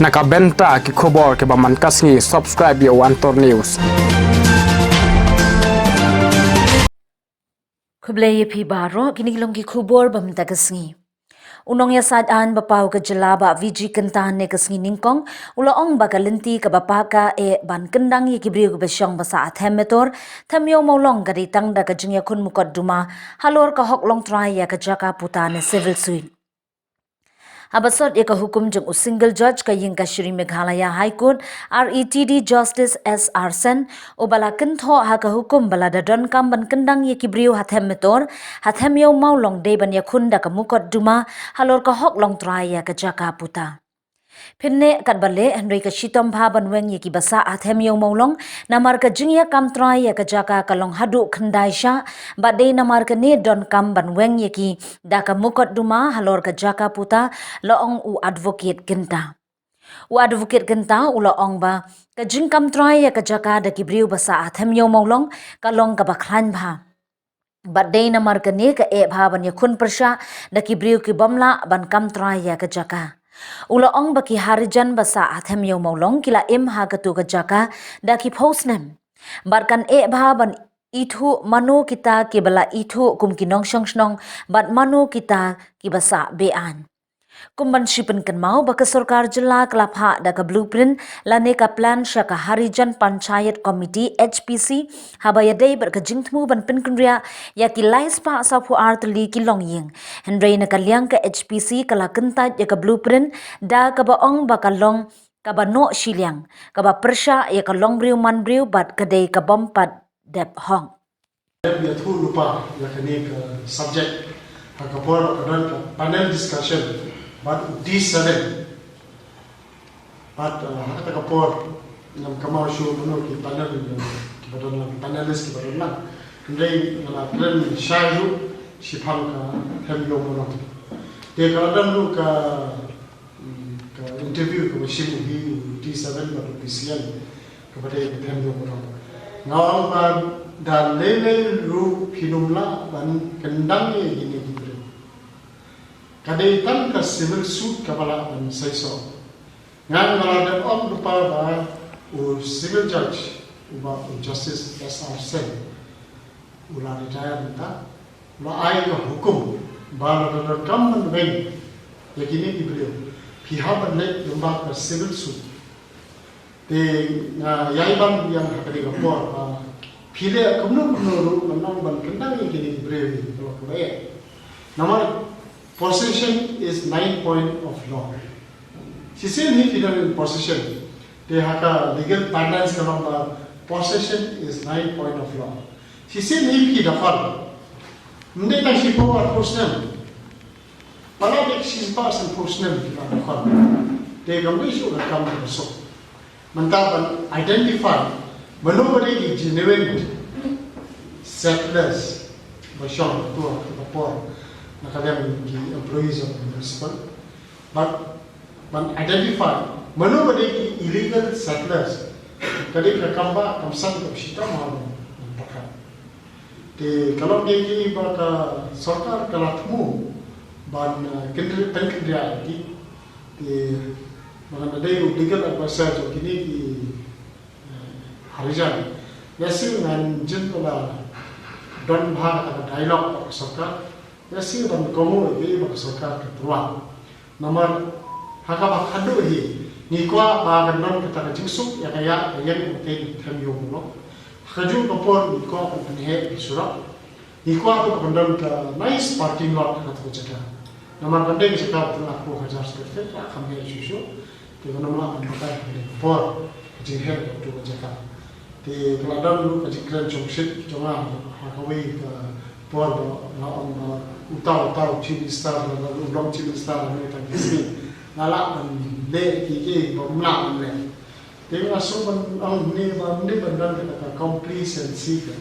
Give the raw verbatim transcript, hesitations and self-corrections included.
Na ka bynta ki khubor kiba man ka sngi, subscribe ïa u Antor News. Khublei ïa phi baroh, kine ki long ki khubor ba mynta ka sngi. U nongïasaid aiñ ba paw ka jylla Bah V G Kynta ne ka sngi nyngkong u la ong ba ka lynti kaba paka eh ban kyndang ïa ki briew kiba shong ba sah ha Them Metor, Them Ïew Mawlong ka dei tang da ka jingïakhun mukotduma halor ka hok longtrai ïa ka jaka puta ne civil suit. Haba sot ïa ka hukum jong u single judge ka ïing kashari Meghalaya High Court, R E T D Justice S R Sen, uba la kynthoh ha ka hukum ba lada donkam ban kyndang ïa ki briew ha Them Metor, ha Them Ïew Mawlong dei ban ïakhun da ka mukotduma halor ka hok longtrai ïa ka jaka puta. Phin neh katba leh, hynrei ka shitom bha ban weng ïa kiba sah ha Them Ïew Mawlong namar ka jingïakam trai ïa ka jaka ka long haduh khyndai shah, bad dei namar kane donkam ban weng ïa ki da ka mukotduma halor ka jaka puta, la ong u Advocate Kynta. U Advocate Kynta u la ong ba ka jingkam trai ïa ka jaka da ki briew ba sah ha Them Ïew Mawlong ka long kaba khlaiñ bha, bad dei namar kane ka eh bha ban ïakhun pyrshah da ki briew ki bym lah ban kam trai ïa ka jaka. U la ong ba ki Harijan ba sah ha Them Ïew Mawlong ki la im ha katu ka jaka da ki phew snem, bad kan eh bha ban ithuh mano kita kiba la ithuh kum ki nongshong shnong bad mano kita kiba sah be-aiñ. Kum ban shi pynkynmaw ba ka sorkar jylla ka la phah da ka blueprint lane ka plan sha ka Harijan Panchayat Committee, H P C, haba ïadei bad ka jingthmu ban pynkynriah ïa ki lai spah sawphew ar tylli ki longïing. Hynrei na ka liang ka H P C ka la kyntait ïa ka blueprint da kaba ong ba ka long kaba noh shiliang, kaba pyrshah ïa ka longbriew manbriew bad ka dei ka bym pat dep hok. Ïathuh lypa ïa kane ka subject ha ka por ba ka don ka panel discussion bad u D seven. Bad, uh, ha kata ka por ngam kynmaw shuh mano ki panel, uh, kiba don lang, panelist kiba don lang. Hynrei nga la kren shai ruh shaphang ka Them Ïew Mawlong. Te ka la don ruh ka, mm, ka interview kaba shim u hi u D seven bad u D C M. Kaba dei ka Them Ïew Mawlong. Nga ong ba da lei lei ruh phin ym lah ban kyndang ïa kine ki briew. Ka dei tang ka civil suit kaba lah ban seisoh. Ngan, nga la dep ong lypa ba u civil judge uba u Justice S R Sen, u la retire mynta, u la ai ka hukum ba lada donkam ban weng ïa kine ki briew, phi hap ban leit lyngba ka civil suit. Te nga ïai ban ïa ha kane ka por ba phi leh kumno kumno ruh ban nang ban kyndang ïa kine ki briew hi, ka long kaba eh. Namar possession is nine point of law. Shisien hi phi don in possession. Te ha ka legal parlance ka long ba possession is nine point of law. Shisien hi phi dkhot. Ym dei tang shiphew ar phew snem. Palat dei shispah sanphew snem phi la dkhot. Te kam dei shuh ka kam kaba suk. Mynta ban identify mano ba dei ki genuine settlers ba shong ha katu ka por na ka liang ki employees of the municipal. Bad ban identify mano ba dei ki illegal settlers, ka dei ka kam ba kam san kam shitom ha ban pyrkhat. Te ka long dei ki ba ka sorkar ka la thmu ban, eh, kynriah, pynkynriah ïa ki. Te ba ngan da dei u legal advisor jong kine ki, eh, Harijan. Ïa shu ngan jin ba la don bha kata ka dialogue bad ka sorkar. Ïa shu ban kohnguh ïa ki ba ka sorkar ka pyrwa. Namar ha kaba khatduh hi ngi kwah ba kan don kata ka jingsuk ïa ka ïa ka ïeng ka tei Them Ïew Mawlong. Ha kajuh ka por ngi kwah ban pynheh ïa ki surok. Ngi kwah ruh ba kan don ka nice parking lot ha kata ka jaka. Namar kan dei ka jaka ba tang arphew hajar square feet, ka kham heh shuh shuh. Te kan ym lah ban batai ha kane ka por ka jingheh katu ka jaka. Te ka la don ruh ka jingkren shongshit jong nga ha kawei ka por ba nga ong ba uta uta u Chief Minister, ba u long Chief Minister ha kane ka sngi, nga lah ban leh kiei kiei ba ym lah ban leh. Te nga sngew ban ong ne ba ym dei ban don kata ka complacency ka